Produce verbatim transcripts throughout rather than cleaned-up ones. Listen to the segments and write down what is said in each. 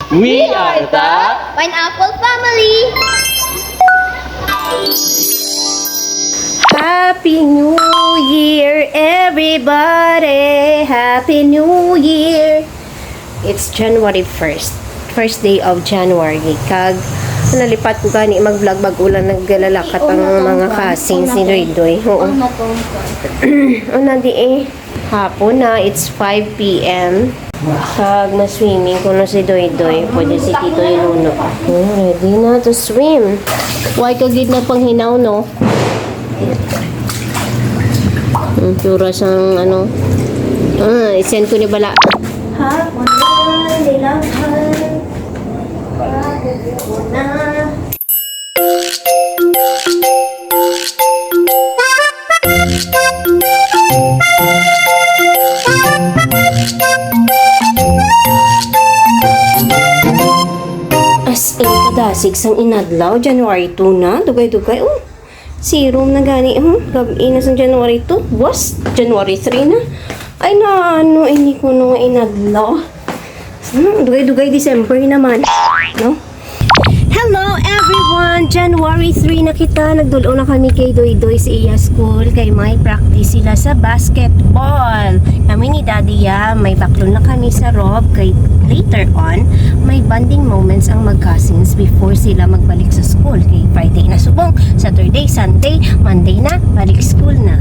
We are the Pineapple Family! Happy New Year, everybody! Happy New Year! It's January first. First day of January. Kag nalipat ko gani mag-vlog bag-o lang naglalakat ang mga cousins ni Doydoy. Oo. Una di eh. Hapon na, it's five p m. Kag na-swimming ko na si Doydoy. Pwede si Tito Iluno. Hmm, ready na to swim. Why ka gid na panghinaw, no? Ang tsura sang ano. Ah, i-send ko ni bala. Hapon na, nilahan. Hapon na. As in, kadasig sang inadlaw, January two na, dugay-dugay, oh. Zero na gani, oh. Gab-i na sang January two, was January three na. Ay, na ano, ini ko nga inadlaw. Hmm, dugay-dugay December naman, no? Hello everyone! January three na kita. Nagdul-o na kami kay Doydoy sa iya school kay may practice sila sa basketball. Kami ni Daddy ya, may baklon na kami sa Rob kay later on, may bonding moments ang mag-cousins before sila magbalik sa school. Kay Friday na subong, Saturday, Sunday, Monday na, balik school na.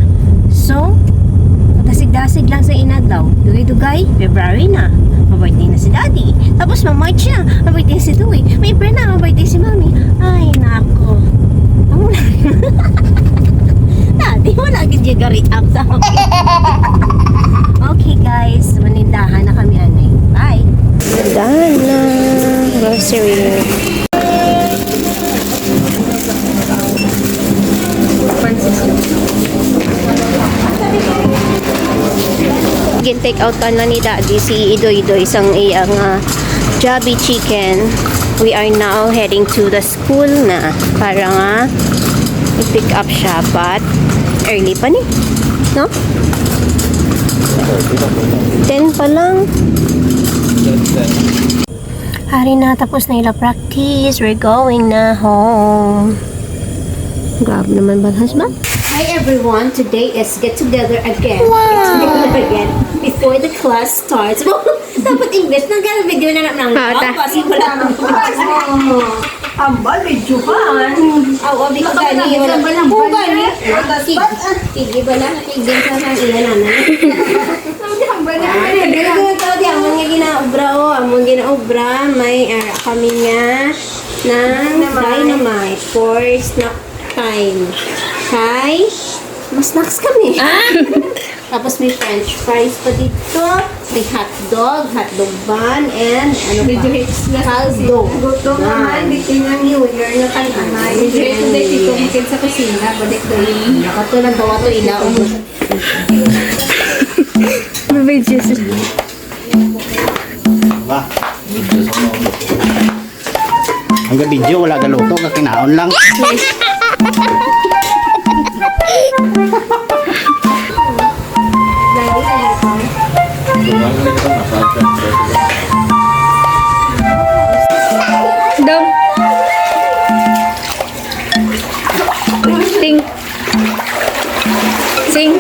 So, dasig-dasig lang sa inadlaw. Dugay-dugay, February na. Ma-birthday na si Daddy. Tapos ma-March na, ma-birthday si Dewey. May April na, ma-birthday si Mommy. Ay, nako. Ang wala. Daddy, wala gid yung gari up sa Okay, guys. Manindahan na kami, anay. Bye. Done na. Grocery. Gin-take out na ni Daddy si Idoy-Doy sang iyang, ah, Jollibee chicken. We are now heading to the school na para nga i-pick up siya, but early pa ni, no? Ten pa lang. Hari na, tapos na ila practice. We're going na home. Grab naman ba, husband? Hi everyone, today is get together again. Wow! Get together again before the class starts. Dapat English, nag-video na lang. Ah, ta. Kasi wala nang Ambal, medyo kan. Aw, abi ko gani, wala. Kung gani, sige, sige ba lang? Sige sa nang iya naman. Ang ganda ng tao, di, amon nga ginaobra, oh. Amon ginaobra, may, ah, kami nga ng dynamite for snack time. Kay, mas snacks kami. Tapos may french fries pa dito, may hotdog, hotdog bun, and ano pa? Caldo. Gutom naman, bitin ang New Year na kan-anay. Medyo hate na dito, bukid sa kusina, balik doon. Nakato lang daw ato, ilaw. May videos. Ba? Ang ga-video, wala galuto, kakinaon lang. Dong. Ting. Sing.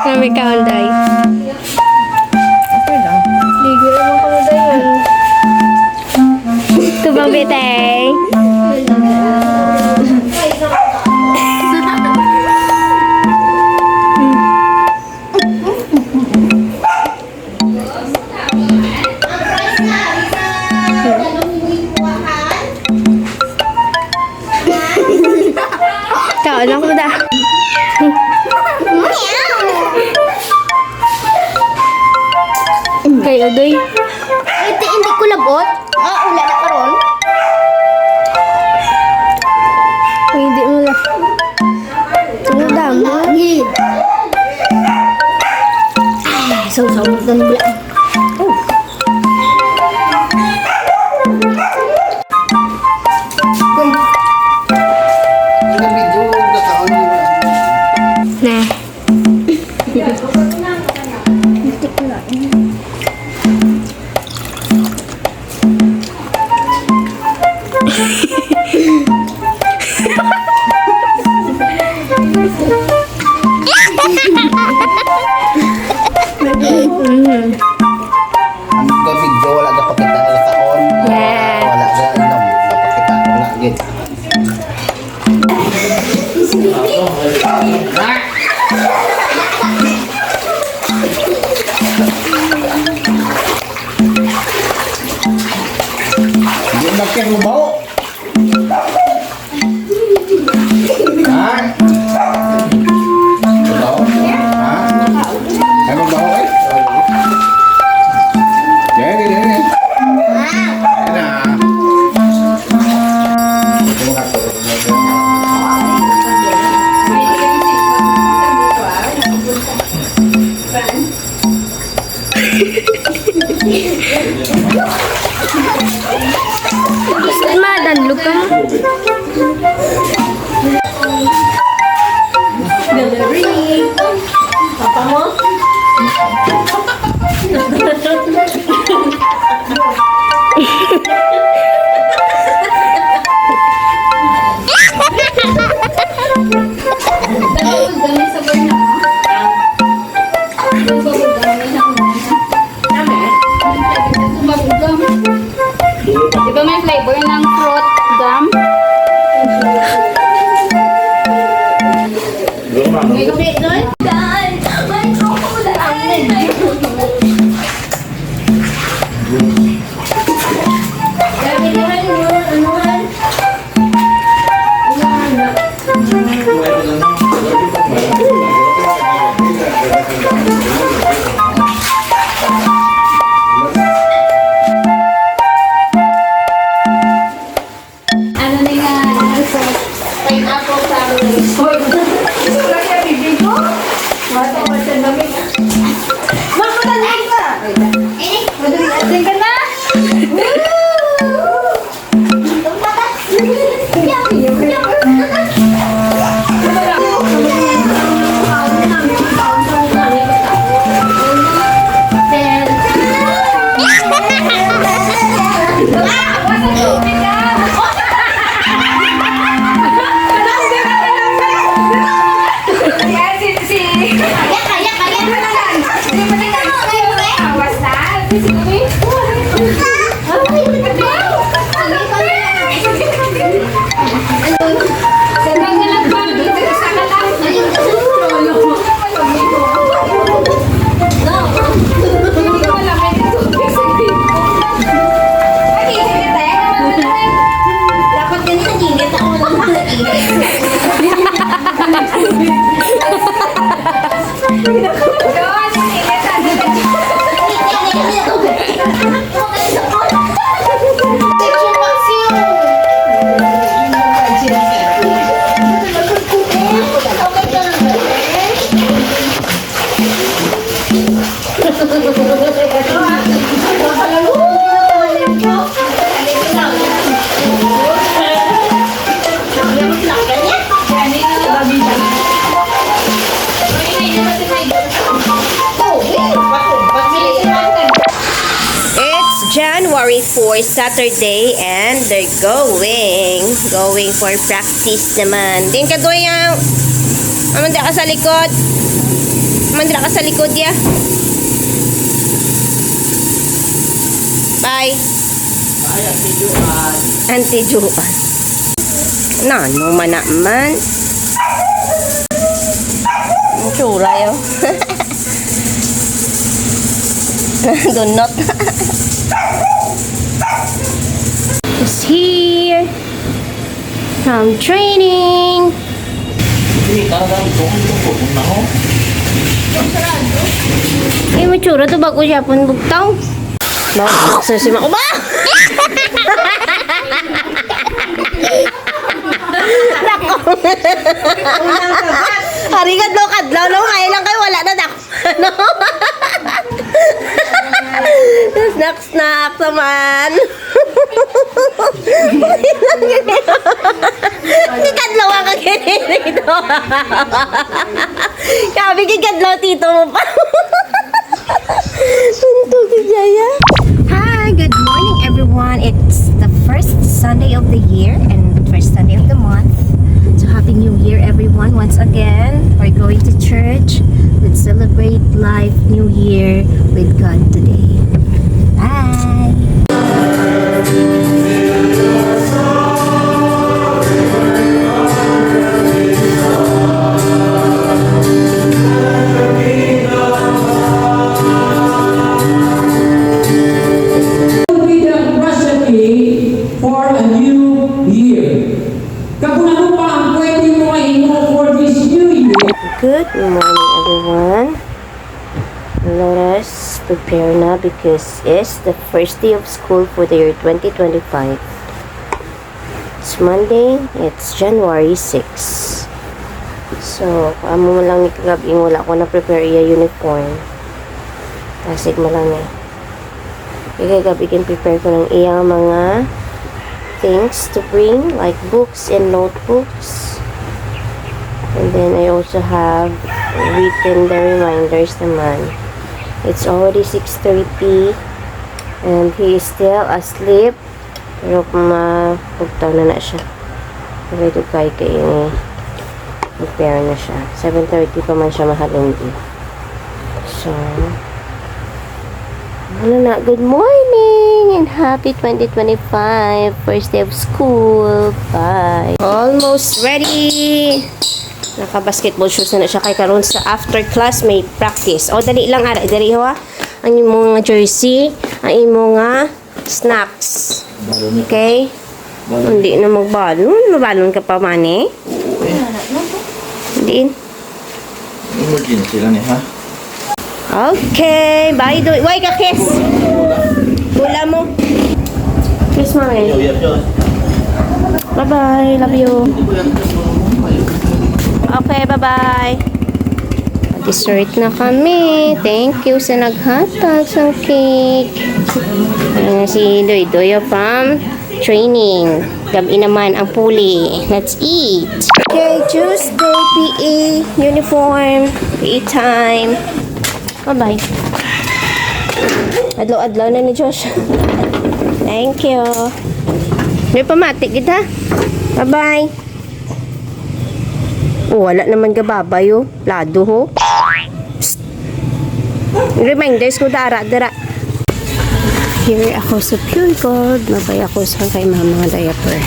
Kami ka, Anday. Okay lang. Ligo naman kami, Day. Tubang bitay. Kaon ako da. Kay Udoy. Ito, hindi ko labot. Ah, wala na karon. Ay, hindi mo na. Ang dami. Ay, so, so, so, so, oh. Ka video, wala ka pakita sa on. Yes. Wala ka inom, wala pakita. Wala gid. Di na kaya mo ba? Ha? Baho? Ha? Ano baho, eh? Yan, yan, yan, yan. Yan na. Madanlog ka. Papa mo? Di ba may flavor ng fruit gum? May kape doon? Ano na nga, ano sa pineapple sa resort? Sobra siya, bibi ko. Mata, mata, lamig. Mama, lamig ka. Madali, ating ka na. Woo! It's January four, Saturday, and they're going, going for practice naman. Din ka, Doy, ang, aman, di ka sa likod. Aman, di ka sa likod, ya. Bye. Ay, Auntie Juan. Auntie Juan. Nano man naman. Ang tsura, yo. Donut. Is here. From training. Eh, matsura to, bago siya pun bugtaw. Ba, sa sima ko ba? Nako. Hari kadlaw-kadlaw, no? May lang kayo, wala na, nako. Ano? Snack, snack naman. Ikadlawa ka gini dito. Sabi, ikadlawa tito mo pa. Tuntog si Jaya. Hi, good morning, everyone. It's the first Sunday of the year and first Sunday of the month. So, Happy New Year, everyone. Once again, we're going to church. Let's celebrate life, New Year with God today. Prepare na because it's the first day of school for the year twenty twenty-five. It's Monday, it's January six. So, amo man lang ni kagab-i nga wala ko na-prepare iya uniform. Tasig mo lang ni. Kay kagab-i gin-prepare ko ng iya mga things to bring, like books and notebooks. And then I also have written the reminders naman. It's already six thirty and he is still asleep. Pero mabugtaw na na siya. Dugay-dugay kay prepare na siya. Seven thirty pa man siya mahalin. So, ano na, good morning and happy twenty twenty-five, first day of school. Bye. Almost ready. Naka-basketball shoes na na siya kay karon sa after class may practice. O, dali lang, ara, dali ho, ha. Ang imo nga jersey, ang imo nga snacks. Balon ni. Okay? Balon. Hindi na magbalon. Mabalon ka pa, Mani? Oo, eh. Diin? Emergency lang eh, ha? Okay. Bye, Doy. Why ka kiss? Wala mo. Kiss, Mami. Yo, yo, yo. Bye-bye. Love you. Okay, bye-bye. Dessert na kami. Thank you sa naghatag sang cake. Ayan si Doy Doy from training. Gabi naman ang puli. Let's eat. Okay, Tuesday, P E uniform. P E time. Bye-bye. Adlaw-adlaw na ni Josh. Thank you. May pamati kita. Bye-bye. Oh, wala naman gababay, oh. Lado, ho. Psst. Reminders ko, dara, dara. Here ako sa Pure Gold. Mabay ako sa kay mama nga diaper.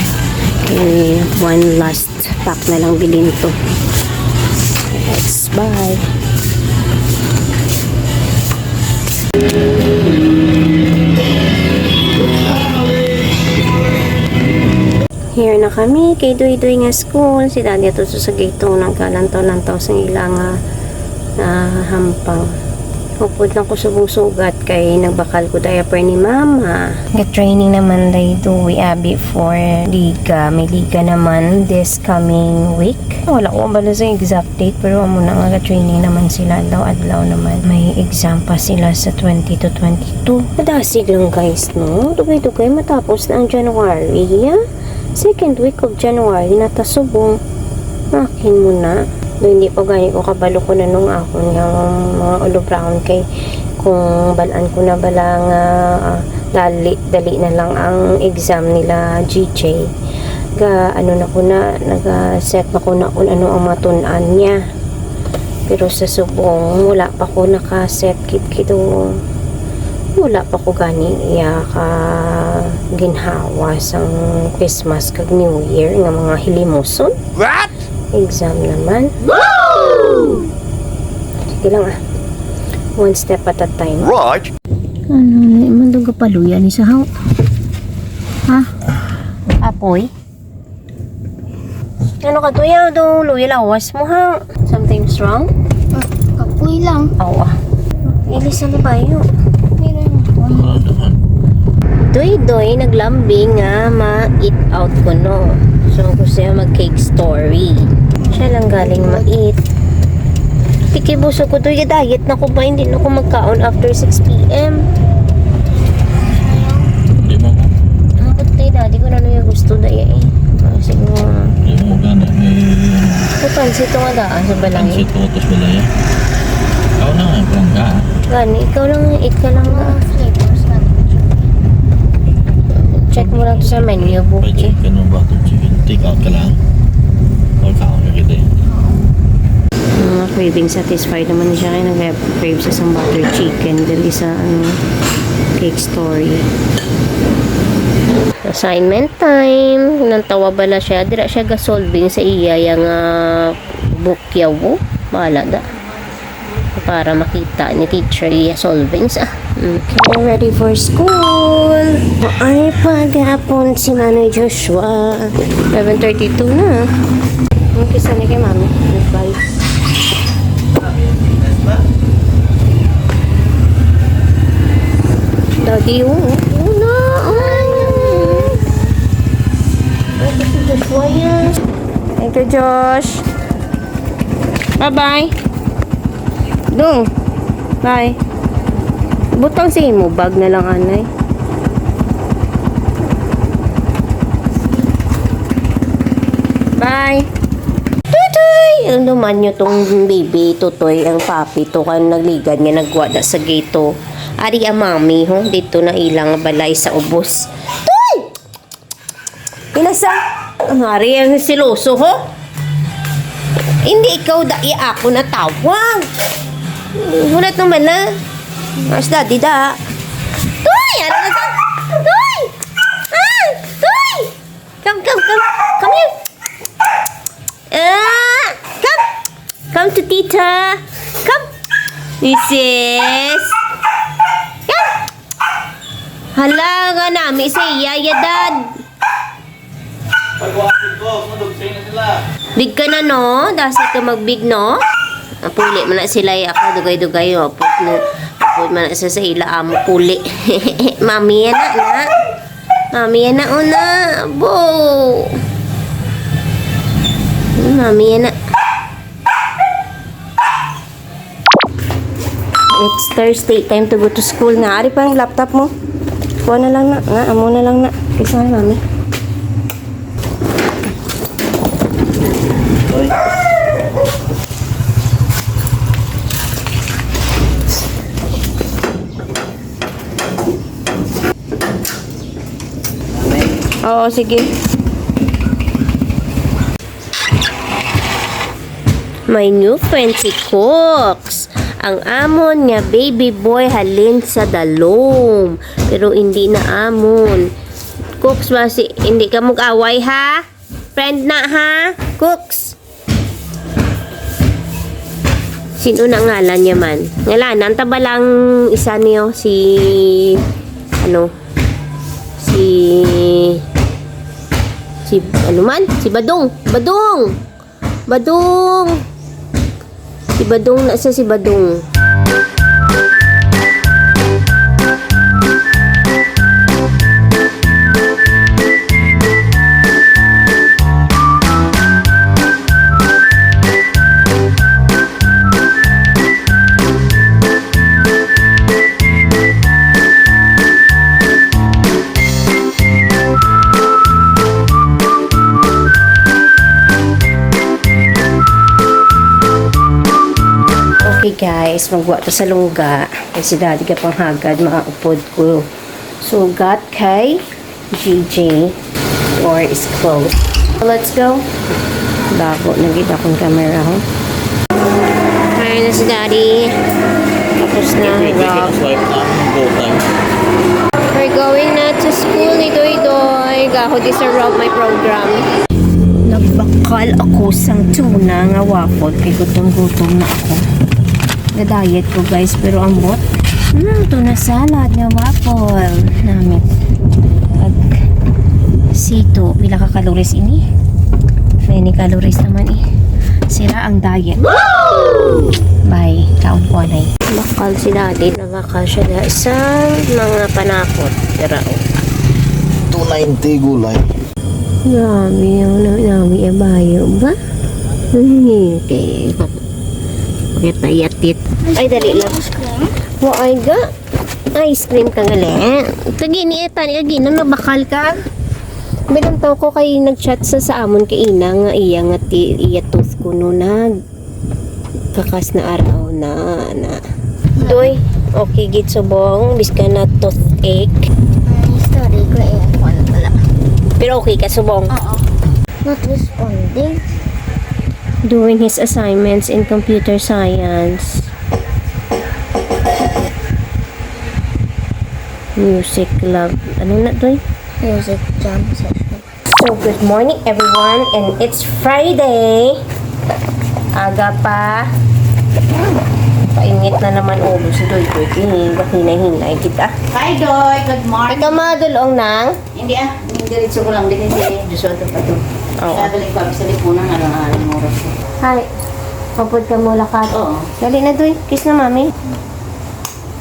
Kay one last pack na lang bilin to. Let's buy. Here na kami kay Doy Doy nga school. Si Daddy ato sa gitong nagkalantaw-lantaw sa ila nga, ah, hampang. Upod lang ko subong sugat kay nagbakal ko diaper ni Mama. Ga-training naman day Doy abi for liga. May liga naman this coming week. Wala ko balo sa exact date, pero amo na nga, ga-training naman sila, adlaw-adlaw naman. May exam pa sila sa twenty to twenty-two. Madasig lang, guys, no? Dugay-dugay matapos na ang January, ya. Second week of January na ta subong. Akin mo na. Do, hindi pa gani ko kabalo kung anong akon nga mga ulob-raon kay kung balaan ko na bala nga, ah, dali, dali na lang ang exam nila G J. Ga, ano na ko na, naga-set na ko na kung ano ang matun-an niya. Pero sa subong, wala pa ko naka-set gid, gid, oh. Wala pa ko gani iya ka ginhawa sang Christmas kag New Year nga mga hilimuson. What? Exam naman. Woo! Sige lang, ah. One step at a time. Right. Ano ni, man daw gapaluya ni sa haw? Ha? Apoy? Ano ka, tuya? Do, luya lawas mo, ha? Something's wrong? Ah, kapoy lang. Awa. Ilis na kayo. Hindi na yun. Doy-doy naglambing nga ma-eat out ko, no? So, gusto niya mag-cake story. Siya lang galing ma-eat. Tiki, busog ko, doy, diet na ko ba? Hindi na ko magkaon after six p m. Hindi mo ko. Ang putay, daddy ko na nung gusto na iya eh. Ah, siguro. Hindi mo gana. May May pansit to nga daan sa balay. Pansit to, tapos balay. Ikaw na nga, bangga. Gani, ikaw lang, eat ka lang na. Flavors na. Check mo lang to sa menu book. Fried eh. Chicken o butter chicken. Take out ka lang. Or kaon ka kita eh. Mga craving satisfied naman siya kaya nag-crave sa isang butter chicken dali sa, ano, cake story. Assignment time. Nantawa bala siya. Dira siya ga-solving sa iya yang, ah, bukyaw. Bahala da. Para makita ni teacher iya solvings, ah. Okay, ready for school. Ay, pagapon si Manoy Joshua. Eleven thirty-two na. Ang kisa ni kay Mami. Goodbye. Daddy, oh, oh, na, ay. Ay, ito si Joshua yan. Thank you, Josh. Bye-bye. Dong. Bye. Butang sa imo bag na lang, anay. Bye. Tutoy! Ano man nyo tong baby, Tutoy, ang papi to, kan nagligad nga nagwa na sa gate to. Ari ang mami, ho, dito na ilang balay sa ubos. Toy! Inasa? Ang ari ang siloso, ho? Hindi ikaw da, iya ako natawag. Hulat naman na. Mas daddy da. Toy! Ano na sa? Toy! Ah! Toy! Come, come, come. Come here. Ah! Come. Come to tita. Come. Misis. Come. Hala, nga nami sa iya, ya dad. Big ka na, no? Dasa ka magbig, no? Apuli man na sila, ya, ako, dugay-dugay, oh. Apot na, apot man na sa, sa ila, amo, puli. Mami, yan na, na. Mami, yan na, una. Abo. Mami, yan na. It's Thursday, time to go to school na. Ari pa ang laptop mo. Kuha na lang na. Na, amo na lang na. Isa na, mami. Oo, sige. My new friend si Cooks, ang amon nga baby boy halin sa dalom, pero hindi na amon. Cooks, ba si, hindi ka mag-away, ha? Friend na, ha? Cooks. Sino na ngalan niya man? Ngalanan ta ba lang isa niyo si, ano, si, si, ano man? Si Badong. Badong! Badong! Si Badong na siya, si Badong. Okay guys, magwa ta sa lungga. Kay si Daddy ka panghagad, mga upod ko. So, got kay G J. Door is closed. Let's go. Bago na gid akong camera, ho. Ayun na si Daddy. Tapos na. Wait, wait, wait, wrap. Swipe na. Go time. We're going na to school ni Doy Doy. Gaho di sa rob my program. Nagbakal ako sang tuna nga waffle kay gutom-gutom na ako. Ga-diet ko, guys, pero ambot. Hmm, tuna salad nga waffle. Namit. Ag sito, pila ka calories ini? Many calories naman eh. Sira ang diet. Bye. Kaon ko anay. Bakal si Daddy, nabakal siya da sa mga panakot. Pero two ninety gulay. Grabe, ang nami ang bayo ba? Hmm, okay. Pakita yatit. Ay, dali lang. Ice cream? Wa ay ga. Ice cream ka gali. Kagini, eta ni, kagina, nabakal ka. Bilang tao ko kay nag-chat sa, sa amon kay ina nga iya nga ti, iya tooth kuno nag kakas na araw na, na. Doy, okay gid subong, bisan na toothache. Ang story ko eh, ako na pala. Pero okay ka subong? Oo. Not responding. Doing his assignments in computer science. Music club. Ano na, Doy? Music jam session. So, good morning, everyone, and it's Friday. Aga pa. Painit na naman ulo si Doy Doy. Hinay-hinay kita. Hi, Doy. Good morning. Ikaw, madulong nang? Hindi, ah. Diretso ko lang din. Hindi, Joshua, ito pa to. Oo. Kaya balik pa sa lipunan, ano, ano, oras ko. Hi. Kapot ka mo, lakat. Oo. Dali na, Doy. Kiss na, mami.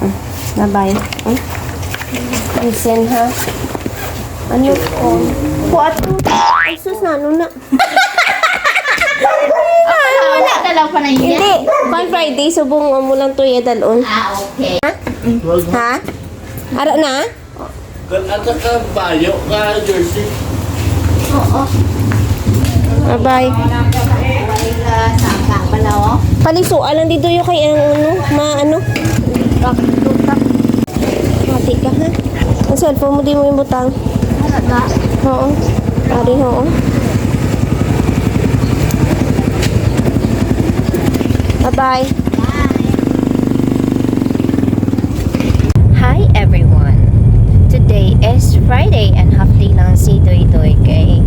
Mm. Bye-bye. Mm. Listen, ha? Ano ko? Kuat mo. Ay, sus, na, ano na? Wala ka lang pa na. Hindi. Kung Friday, subong mo lang to, ya, dalon. Ah, okay. Ha? Ha? Ara na? Kan ata ka bayo ka jersey. Oo. Bye-bye. Wala ka sa bala, oh. Palisuan lang dito yung kay ang ano, ma-, ano. Mati ka, ha? Ang cellphone mo, di mo yung butang. Wala ka. Oo. Ari, oo. Bye-bye. Hi everyone! Today is Friday and half day lang si Doy Doy kay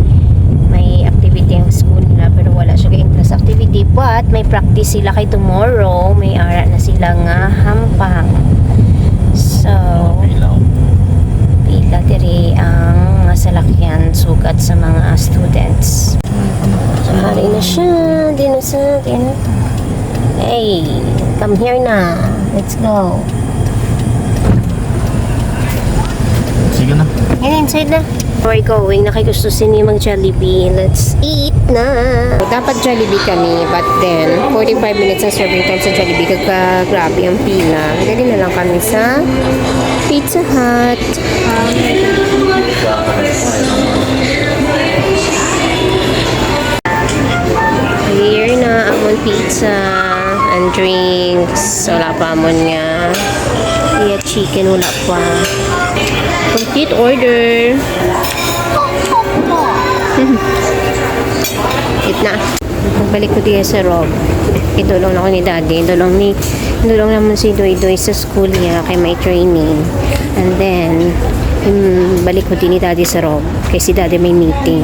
may activity ang school na pero wala siya kay class activity but may practice sila kay tomorrow may ara na sila nga hampang. So, pila diri ang mga salakyan sugat sa mga students. Ari na siya. Di na sa, di na. Hey, come here na. Let's go. Sige na. Yan, inside na. We're going na kay gusto sini mag Jollibee. Let's eat na. Dapat Jollibee kami, but then forty-five minutes ang serving time sa Jollibee. Kag grabe ang pila. Dali na lang kami sa Pizza Hut. Here na amon pizza and drinks. Wala pa amon nga iya chicken, wala pa. Complete order. It na. Pagbalik ko diya sa Rob, idulong ako ni Daddy. Idulong ni, idulong naman si Doy Doy sa school niya kay may training. And then, mm, balik ko din ni Daddy sa Rob kay si Daddy may meeting.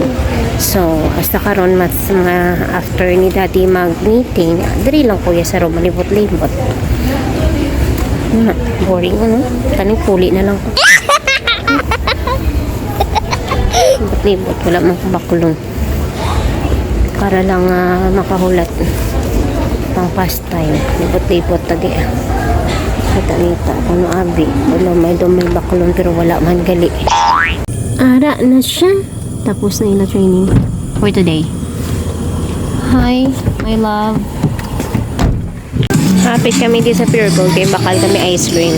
So, hasta karon mas mga after ni Daddy mag-meeting, diri lang ko sa Rob, malibot-libot. Ano na, boring ano? Kaning puli na lang ko. Libot-libot, wala man ko bakulon. Para lang, ah, makahulat. Pang pastime. Libot-libot ta di, ah. Kita-kita. Kuno abi. Wala, may daw may bakulon pero wala man gali. Ara na siya. Tapos na ila training for today. Hi, my love. Hapit kami di sa Pure Gold kay bakal kami ice cream.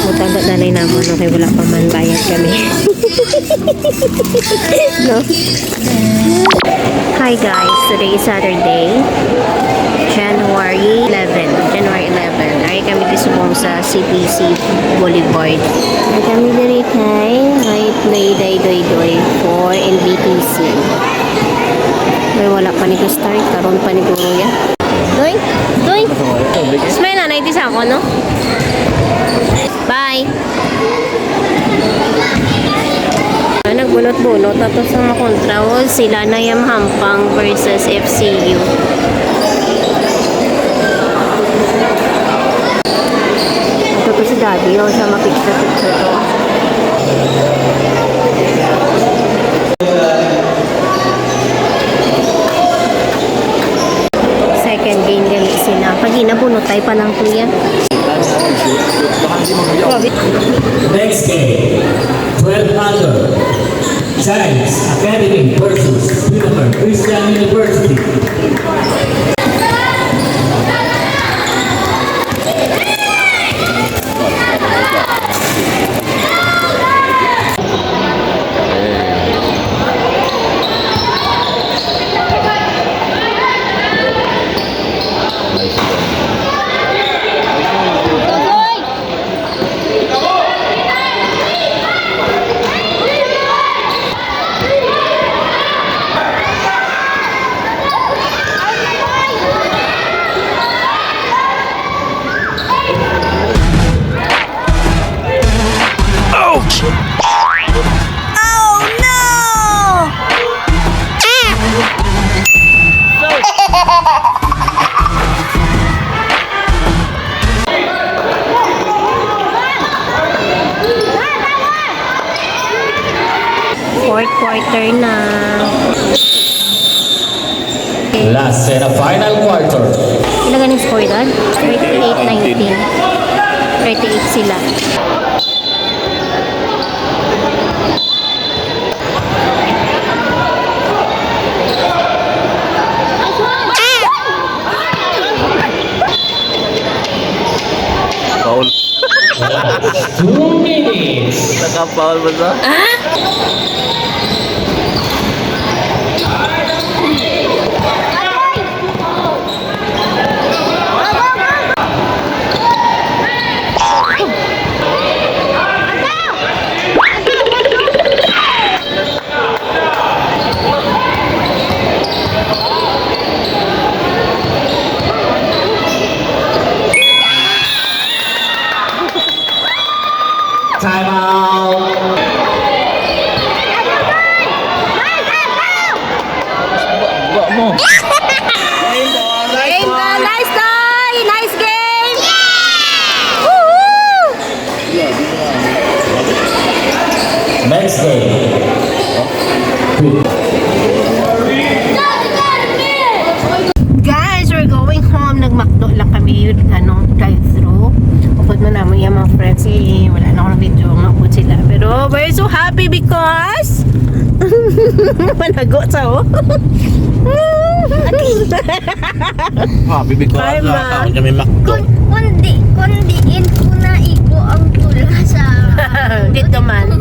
Mutanda na lang naman, no, kay wala pa man bayad kami. No? Hi guys, today is Saturday, January eleven. January eleven. Ari kami di subong sa C B C Boulevard. Ari kami diri kay may play day doy doy for N B T C. May wala pa ni Costa Rica, karon pa ni Guro ya. Doy, doy. Smile na, naiti sa ako, no? Bye. Ah, nagbunot-bunot tapos ang makontra was sila na yung Hampang versus F C U. Ito to si Daddy, oh, siya mapicture-picture to. Second game gali sila. Pag inabunotay pa lang, kuya. Next game, twelve under. Giants Academy versus Pinamar Christian University. Ouch! Oh no! Fourth quarter na. Last and a final quarter. Pila ganing score, Dad? Thirty-eight nineteen. Thirty-eight sila. Kapaul mo sa? Time out. Rainbow, nice game! Woohoo! Next game. Guys, we're going home. Nagmakdo lang kami, ano, drive-thru. Upod man namo yung mga friends, eh, wala na akong video nga upod sila. Pero we're so happy because manago sa, oh. Happy because, ah, kaon kami makdo. Kun-, kundi, kundi in ko na igo ang tula sa dito man.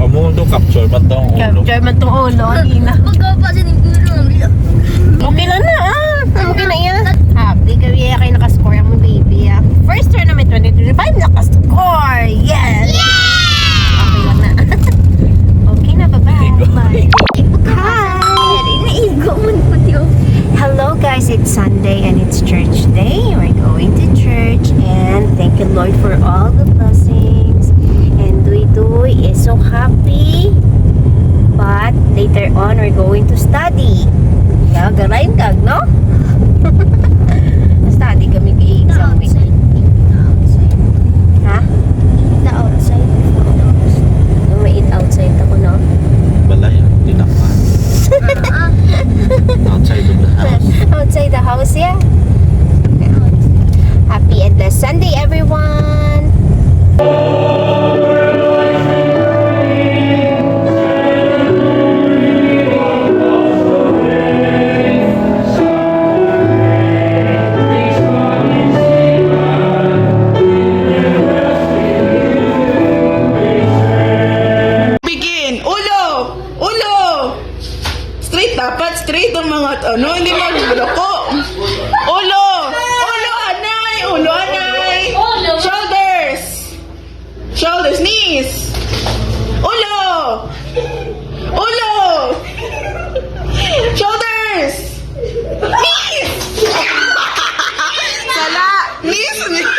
Amo to, capture man tong ulo. Capture man tong ulo, ang ina. Pagkapa sa ning ulo, ang ina. Okay lang na, ah. Okay na yan. Happy kami, kaya kayo nakascore ang baby, ah. First tournament twenty twenty-five, nakascore. Yes! Okay lang na. Okay na, bye-bye. Hi! Naigo man ko, tiyo. Hello guys, it's Sunday and it's church day. We're going to church and thank you, Lord, for all the blessings. And Duy Duy is so happy. But later on, we're going to study. Yeah, garayon kag, no? Study kami kay exam week. Outside. Outside. Ha? The outside. May eat outside ako, no? Balay, ah, tinapa. Ah. Outside of the house. Outside the house, yeah. Happy and blessed Sunday, everyone. Begin. Ulo! Ulo! Straight, dapat straight ang mga, ano, hindi magloko. Ulo! Ulo, anay! Ulo, anay! Shoulders! Shoulders, knees! Ulo! Ulo! Shoulders! Knees! Sala! Knees, knees!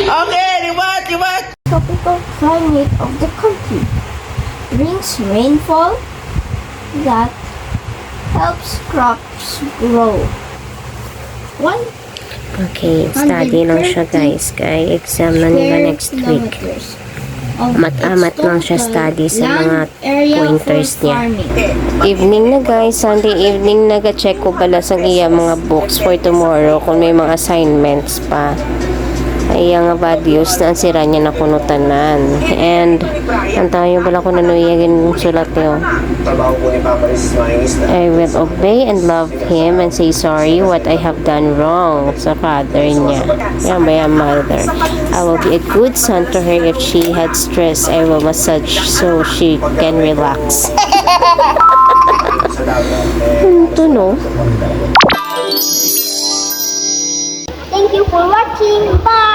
Okay, liwat, liwat! Tropical climate of the country brings rainfall that helps crops grow. One Okay, study lang siya, guys. Kay exam na nila next week. Amat-amat lang siya study sa mga pointers niya. Evening na, guys. Sunday evening, naga-check ko pala sa iya mga books for tomorrow kung may mga assignments pa. Ay, ang values na ang sira niya na kuno tanan. And ang tayo pala kung ano iya ginsulat niyo. I will obey and love him and say sorry what I have done wrong sa father niya. Yan ba yan, mother? I will be a good son to her if she had stress. I will massage so she can relax. Ano to, no? Thank you for watching. Bye!